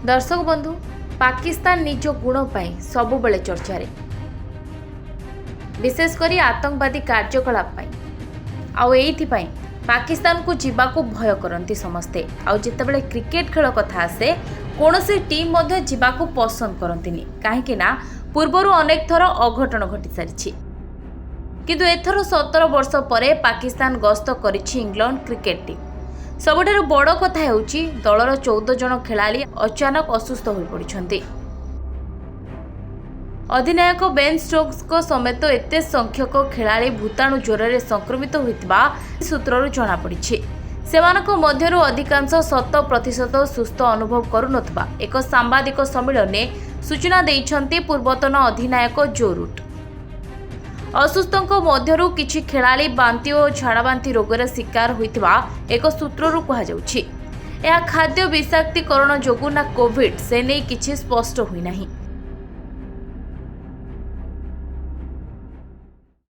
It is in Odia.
ଦର୍ଶକ ବନ୍ଧୁ, ପାକିସ୍ତାନ ନିଜ ଗୁଣ ପାଇଁ ସବୁବେଳେ ଚର୍ଚ୍ଚାରେ, ବିଶେଷ କରି ଆତଙ୍କବାଦୀ କାର୍ଯ୍ୟକଳାପ ପାଇଁ। ଆଉ ଏଇଥିପାଇଁ ପାକିସ୍ତାନକୁ ଯିବାକୁ ଭୟ କରନ୍ତି ସମସ୍ତେ। ଆଉ ଯେତେବେଳେ କ୍ରିକେଟ ଖେଳ କଥା ଆସେ, କୌଣସି ଟିମ୍ ମଧ୍ୟ ଯିବାକୁ ପସନ୍ଦ କରନ୍ତିନି, କାହିଁକି ନା ପୂର୍ବରୁ ଅନେକ ଥର ଅଘଟଣ ଘଟିସାରିଛି। କିନ୍ତୁ ଏଥର 17 ବର୍ଷ ପରେ ପାକିସ୍ତାନ ଗସ୍ତ କରିଛି ଇଂଲଣ୍ଡ କ୍ରିକେଟ ଟିମ୍। ସବୁଠାରୁ ବଡ଼ କଥା ହେଉଛି, ଦଳର 14 ଜଣ ଖେଳାଳି ଅଚାନକ ଅସୁସ୍ଥ ହୋଇପଡ଼ିଛନ୍ତି। ଅଧିନାୟକ ବେନ୍ ଷ୍ଟୋକ୍ସଙ୍କ ସମେତ ଏତେ ସଂଖ୍ୟକ ଖେଳାଳି ଭୂତାଣୁ ଜ୍ୱରରେ ସଂକ୍ରମିତ ହୋଇଥିବା ସୂତ୍ରରୁ ଜଣାପଡ଼ିଛି। ସେମାନଙ୍କ ମଧ୍ୟରୁ ଅଧିକାଂଶ 100% ସୁସ୍ଥ ଅନୁଭବ କରୁନଥିବା ଏକ ସାମ୍ବାଦିକ ସମ୍ମିଳନୀରେ ସୂଚନା ଦେଇଛନ୍ତି ପୂର୍ବତନ ଅଧିନାୟକ ଜୋ ରୁଟ୍। ଅସୁସ୍ଥଙ୍କ ମଧ୍ୟରୁ କିଛି ଖେଳାଳି ବାନ୍ତି ଓ ଝାଡ଼ାବାନ୍ତି ରୋଗର ଶିକାର ହୋଇଥିବା ଏକ ସୂତ୍ରରୁ କୁହାଯାଉଛି। ଏହା ଖାଦ୍ୟ ବିଷାକ୍ତୀକରଣ ଯୋଗୁଁ ନା କୋଭିଡ୍, ସେ ନେଇ କିଛି ସ୍ପଷ୍ଟ ହୋଇନାହିଁ।